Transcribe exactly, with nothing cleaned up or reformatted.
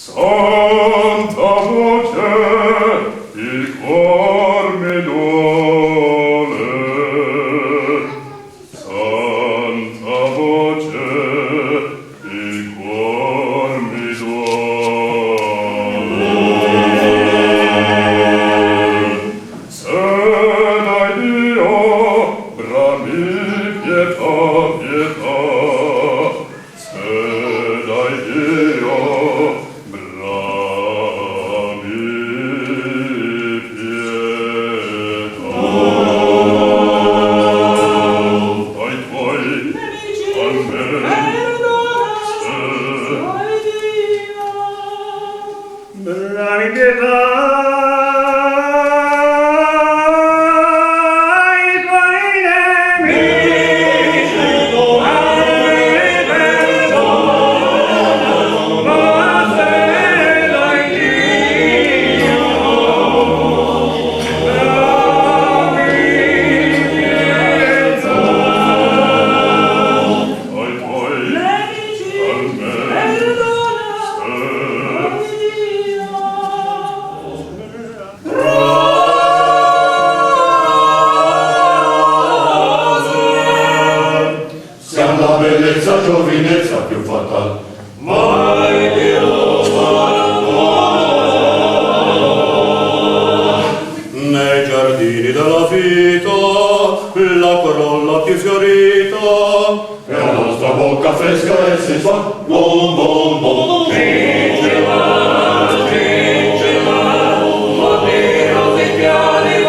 Santa voce, il cuor mi duole. Santa voce, il cuor mi duole. Se dai Dio, brami pietà, pietà. Se dai Dio, brami pietà. Ai tuoi, al me, se. Brami pietà, i tuoi nemici, ma se dai Dio, brami pietà. Ai tuoi, al me, se. Siam la bellezza, giovinezza più fatal. Mai più amor. Nei giardini della vita, la corolla più fiorita. E la nostra bocca fresca e sensual. Bum, bum, bum. Cincin, cincin, ma ti rosichiali